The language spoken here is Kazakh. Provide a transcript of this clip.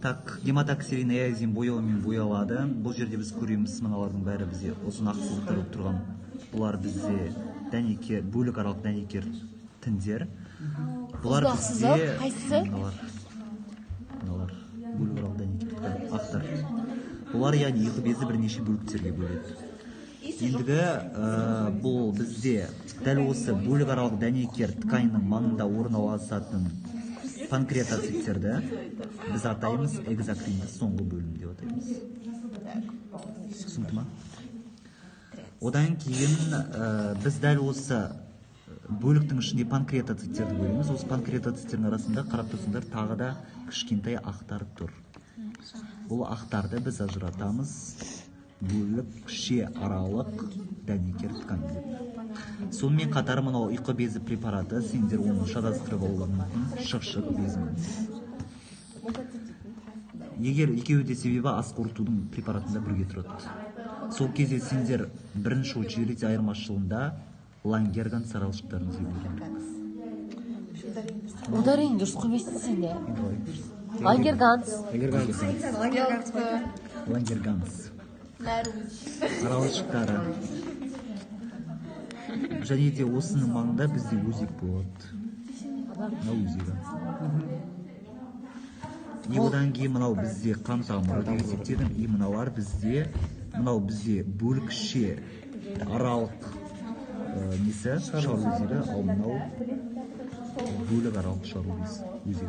Так, гематоксилин эозин бояуымен боялады. Бұл жерде біз көреміз, мыналардың бәрі бізде ұзын ақ сызықтар болып тұрған. Бұлар бізде дәнекер, бөлік аралық дәнекер тіндер. Бұлар Ұзын ақ сызық, бізде қайсысы? Мыналар. Мыналар бөлік аралық дәнекер ткань, ақтар. Бұлар, яғни, ұйқы безі бірнеше бөліктерге бөледі. Ендігі бұл бізде дәл осы бөлік аралық дәнекер тканьның маңында орналасатын панкреатоциттерді біз атаймыз экзокринді соңғы бөлім деп атаймыз. Түсінікті ма? Одан кейін біз дәл осы бөліктің ішінде панкреатоциттерді бөлеміз. Осы панкреатоциттердің арасында, қарап тұрсаңдар, тағы да кішкентай ақтар тұр. Бұл ақтарды біз ажыратамыз бөлікше аралық дәнекер ткань деп. Сонымен қатар мынау ұйқы безі препараты, сендер оны шатастырып алуларың мүмкін шықшыт безімен. Егер екеуі де, себебі ас қорытудың препаратында бірге тұрады. Сол кезде сендер бірінші очередь айырмашылығында Лангерганс аралшықтарын іздеу керек. Ударение дұрыс қоймайсың сен де. Енді қалай? Лангерганс. Лангерганс. Лангерганс аралшықтары. Және де осының маңында бізде өзек болады. Мынау өзегі. И одан кейін мынау бізде қан тамыры деп есептедім. И мыналар бізде, мынау бізде бөлікше аралық несі, шығару өзегі, ал мынау бөлік аралық шығару өзегі.